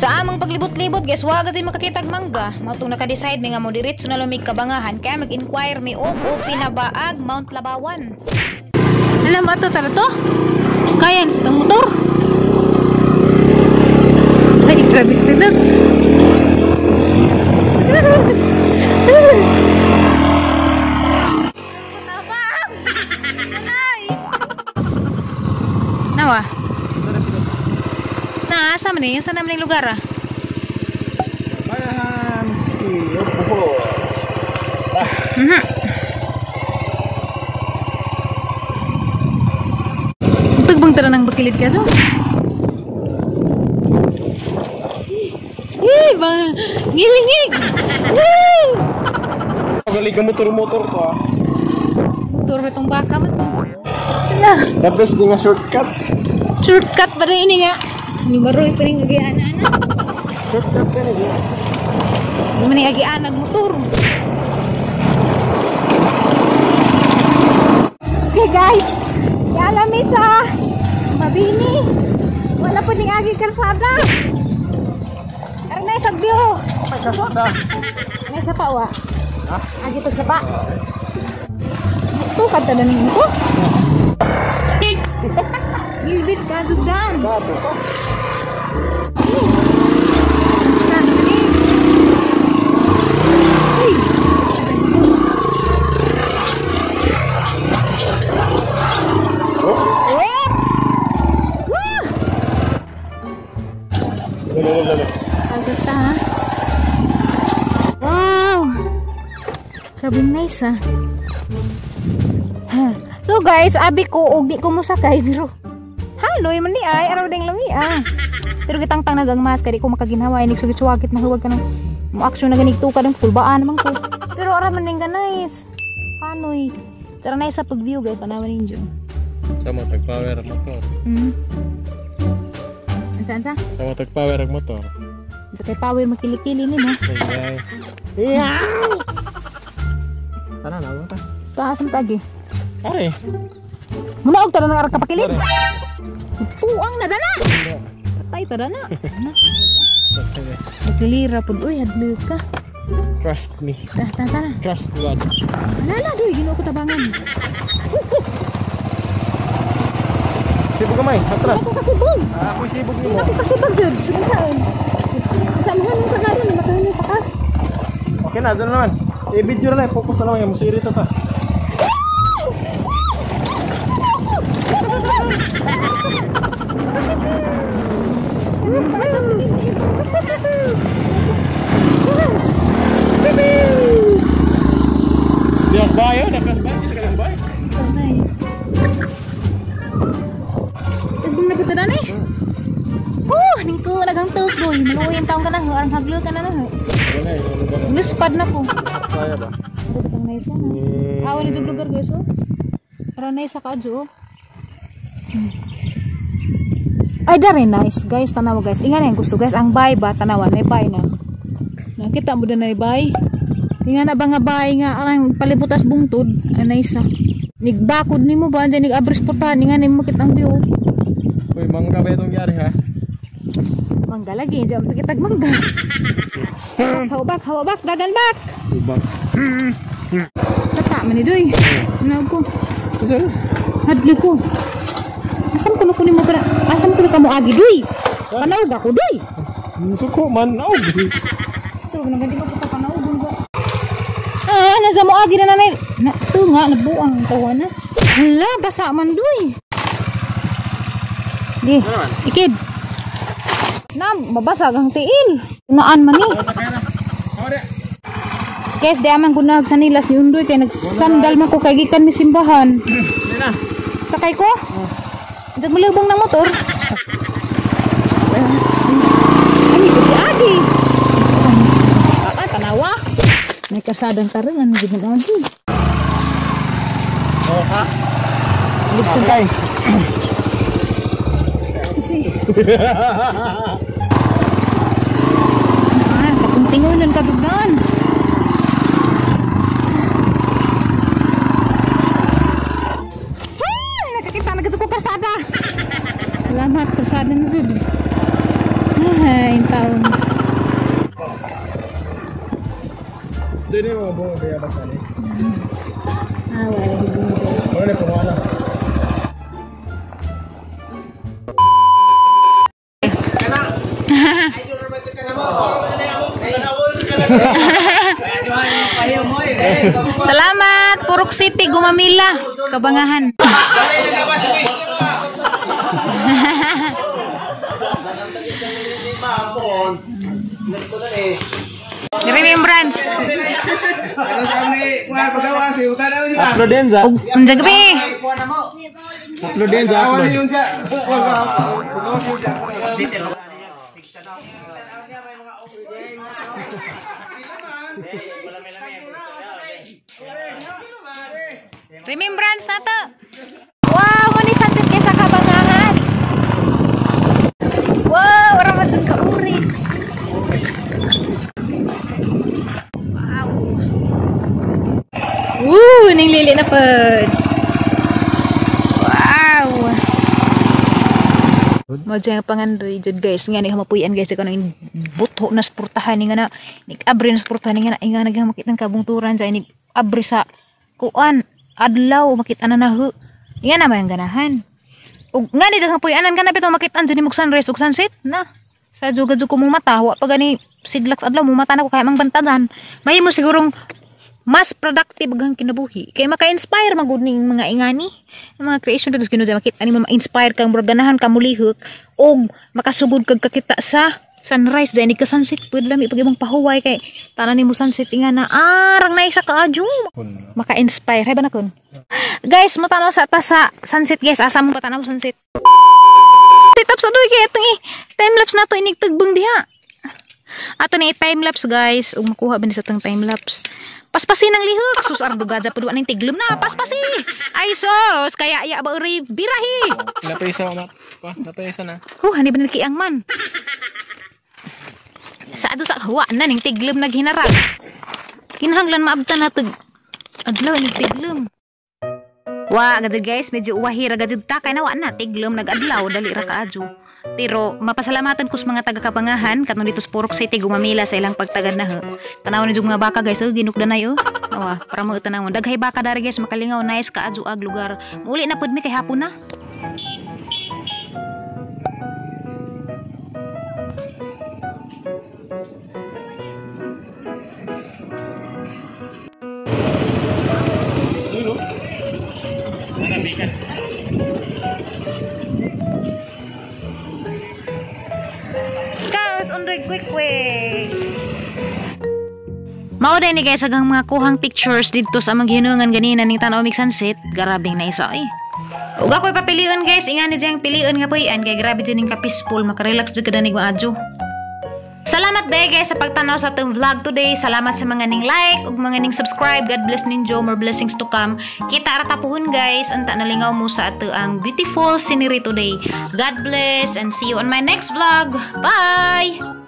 Sa among paglibot-libot guys, wa gid makakitag mangga. Mao tong naka-decide mi nga mo diretso na lumig Kabangahan kaya mag-inquire mi og open na ba ag Mount Labawan. Alam ba to tara to? Kaya sa tong motor. Ay, grabe tunog. Nawa. Na, asa man ni? Asa naman yung lugar ah? Kabangahan City of Bohol. Tugbang tara ng bakilid ka, so? Eh, bang ngilingig. Woo! Galing ka motor-motor to ah. Motor itong baka mo to. Wala. The best din nga shortcut. Shortcut pa rin ini nga. Ni maroy pa rin agian-ana. Shortcut ka ni. Di man ni agian motor. Okay guys, yala mi sa Mabini. Wala po ning agi kalsada. Arnay sa view. Ay, kalsada. Nay sa pawa. Ha? Agi tag sapa. Ito kanta na ninyo ko. Gilbit ka dugdan. Gato ka. Saan ni? Uy. Oh. Oh! Woo! Dalo, dalo, dalo. Agad ha. Wow! Grabe nice ah. So guys, abi ko og di ko mosakay pero haloy man ni ay araw ding lami ah. Pero gitangtang nagang mask di ko makaginhawa inig sugit-suwagit mahuwag ka ng mo action na ganig tuka ng kulbaan naman ko. Pero ara man ning nice. Hanoy. Tara na sa pag-view guys, tanawan ninyo. Sa mo tag-power ang motor. Ansa ansa? Sa mo tag-power ang motor. Sa kay power makilikili ni mo. Ay. Yeah. Tara na ba ta? Taas ang tagi. Are. Muna og tara nang arang kapakilid. Puang na dana. Patay tara na. Na. Nagkalira pud oy, hadlo ka. Trust me. Ta ta ta. Trust God. Ala doy, Ginoo ko tabangan. Sibog kamay, atras. Ako kasibog. Ah, ako sibog nimo. Ako kasibog jud. Sige saan? Sa mga nang sagaran ni makahanyo pa ka. Okay na, doon naman. I-video na lang, focus na lang yung musiri to ta. Diyak bayo, nakas ba? Hindi ka lang bay. Ito, nice. Tagbong na punta na eh. Oh, ningko naghang tuk doy. Maluoy ang taong ka na, arang haglo ka na na. Wala eh, ano ba na? Luspad na ko. Kaya ba? Ano ba itong nice na? Ah, wala yung lugar guys oh. Para nice sa kadyo oh. Ay, dari nice guys, tanawa guys. Ingan yung gusto guys, ang bay ba tanawa, may bay na. Nakita mo na bay. Ingan na ba nga bay nga ang palibutas bungtod, ay nice ah. Nigbakod nimo ba andiyan nig-abris portahan, ingan nimo makita ang view. Uy, mangga ba itong yari ha? Mangga lagi, diyan kitag mangga. Hawa bak, hawa bak, dagan bak. Ubak. Tata man ni doy. Ano ko? Saan? Hadlo ko. Asam kuno kunin mo para? Asam kuno kamo agi doy? Panaog ako doy. Suko man, naog. So, nagandi ko puta panaog ko. Ah, nasa mo agi na nanay. Na to nga nabuang tawa na. Hala, basa man doy. Di, ikid. Na, mabasag ang tiil. Unaan man ni. Guys, di aman kunag sa nilas ni Undoy kay nagsandal man ko kay gikan mi simbahan. Sakay ko? Hindi malubong ng motor. Ay, ito agi. Ah, tanawa. May kasadang tarangan gid mo agi. Oh, ha? Ligsan. Kasi. Ah, kapuntingunan ka dugdan. Ah, nakakita na ko karsada. Salamat, karsada na jud. Ay, taon. Doon yung mga bunga kaya basta ni. Ah, wala lagi bunga. Wala na wala. Salamat, Purok City, Gumamila, Kabangahan. Remembrance. Upload din za. Unsa gabi? Upload din za. Upload. Remembrance na to. Wow, mani sunset kay sa Kabangahan. Wow, ora man jud ka orange. Wow. Woo, ning lili na pod. Wow. Mo dyan pangandoy jud guys, nga ni hamapuy-an guys kanang buto na sportahan ni nga na nig-abre na sportahan ni nga na nga naghamakit ng kabungturan sa nig abre sa kuan adlaw makita na nahu. Nga na may ganahan. Ug nga ni daghang puy-anan kana bitaw makit-an jud nimo sunrise ug sunset na. Sa juga jud ko mong mata, wa pa gani sidlak sa adlaw mo mata na ko kaya mang bantagan. Mahimo sigurong mas productive ang kinabuhi. Kay maka-inspire magud ning mga ingani, ang mga creation because ginuda makita ani ma-inspire kang murag ganahan ka mulihok og makasugod kag kakita sa sunrise dahil ka sunset pwede lami pag imong pahuway kay tanan nimo sunset nga na arang na isa ka adyo. Maka-inspire hay ba na kun? Guys, motanaw sa ta sa sunset guys. Asa mo patanaw sunset? Set up sa doy kay atong time lapse na to inig tagbang diha. Ato ni time lapse guys ug makuha ba ni sa tang time lapse. Paspasin ang lihok. Sus ardugadja pud wa ning tiglom na. Paspasi. Ay sus, kaya ya ba uri birahi. Napaysa ma. Napaysa na. Huh, hani ba nagkiang man? Sa ado sa huwa na ning tiglom naghinarag. Kinahanglan maabtan na tag adlaw ning tiglom. Wa gad guys, medyo uwahira gad ta kay nawa na tiglom nagadlaw dali ra kaadyo. Pero mapasalamatan ko sa mga taga-Kabangahan katong dito sa Purok City Gumamila sa ilang pagtagad na ho. Tanaw ni mga baka guys, oh, ginukdanay oh. Awa, para mo tanawon. Daghay baka dari guys, makalingaw nice kaadyo ag lugar. Muli na pud mi kay hapon na. Quick quick. Mao din ni guys agang mga kuhang pictures didto sa among gihinungan ganina ning tan-aw mig sunset. Grabeng na isa eh. Ug ako'y papilion guys, ingani diyang pilion nga puy-an kay grabe jud ning ka peaceful, makarelax jud ka danig maadyo. Salamat day guys sa pagtanaw sa atong vlog today. Salamat sa mga ning like ug mga ning subscribe. God bless ninyo, more blessings to come. Kita ra tapuhon guys, unta nalingaw mo sa ato ang beautiful scenery today. God bless and see you on my next vlog. Bye.